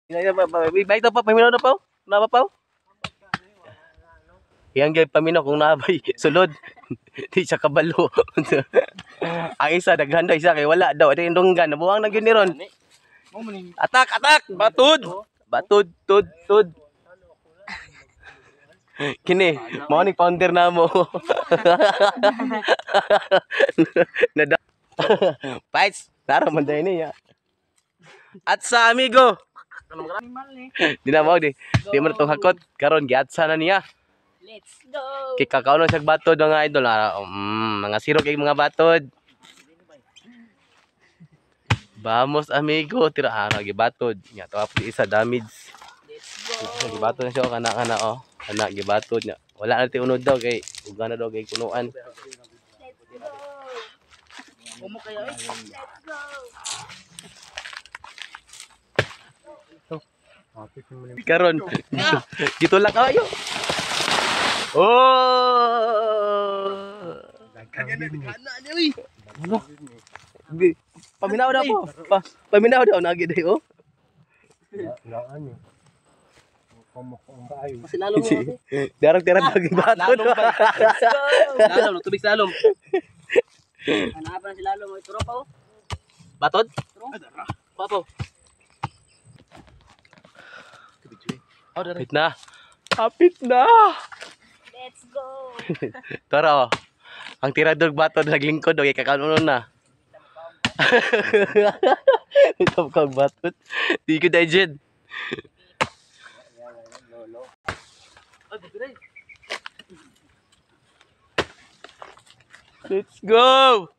Baik pa paminaw na pa. Na pa pa. Yang gyud paminaw kung nabay sulod. Di siya kabalo. Ang isa daghan daw isa kay wala daw. Ito yung dunggan nabuang na gyud ni ron. Atak, atak, batud. Batud, tud, tud. Kini, mao ni founder na mo. Nada. Fights, tara man dai niya. At sa amigo. Di na mo di. Di mo na itong hakot. Karon giatsa na niya. Let's go. Kay kakaunon siya batod, mga idol. Ah, mga siro kay mga batod. Vamos, amigo, tira ah gibatod. Nya tawa po isa damage. Let's go. Gibatod na siya kana kana oh. Kana gibatod nya. Wala na ti unod daw kay uga na daw kay kunuan. Let's go. Umo kayo eh. Let's go. Karon gitulak kayo. Oh! Ano? Paminaw daw po. Paminaw daw nagi day oh. Kasi lalo mo. Darag tirag lagi batod. Lalong ba? Let's go. Lalong, tubig sa lalong. Hanapan na si Lalo mo. Turo pa oh. Batod? Papo. Hapit na. Hapit na. Let's go. Tara oh. Ang tirador batod naglingkod okay kakanunon na. Ito kang batod. Di ko dahil. Let's go!